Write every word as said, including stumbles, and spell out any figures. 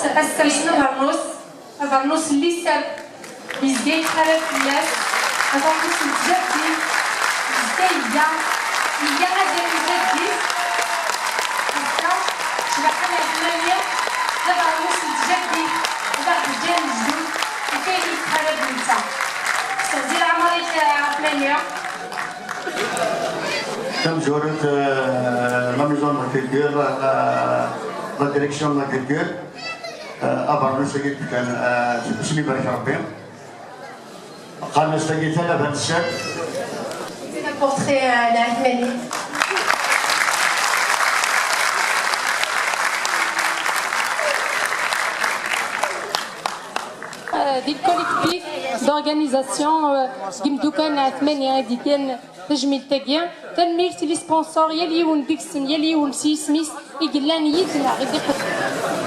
Ass-a, wissen abernus, abernus n liser, yezga yettḥarab fell-as, abernus n tjaddit, yezga yega, yega azal n tjaddit. Ass-a, ccbaḥa n Ɛetmani, d abernus n tjaddit, d aɣ-d-ǧǧan lejdud, ɣef wayen yettḥarab netta. Seɛdi leɛmer-ik a Ɛetmani. Tamezwarut, euh, la maison de la culture, la, la direction de la culture, euh, abernus-agi d-fkan, euh, s-, s-, ibarek Rebbi. Qqaren-as tagi talaba n sser. C'est un portrait, euh, n Ɛetmani. Euh, di le collectif d'organisation, euh, n yimeddukal n Ɛetmani i d-igan tajmilt-agi. Tanemmirt i les sponsors, yal yiwen deg-sen, yal yiwen s yisem-is, i yellan yid-neɣ, i d-iqeddmen.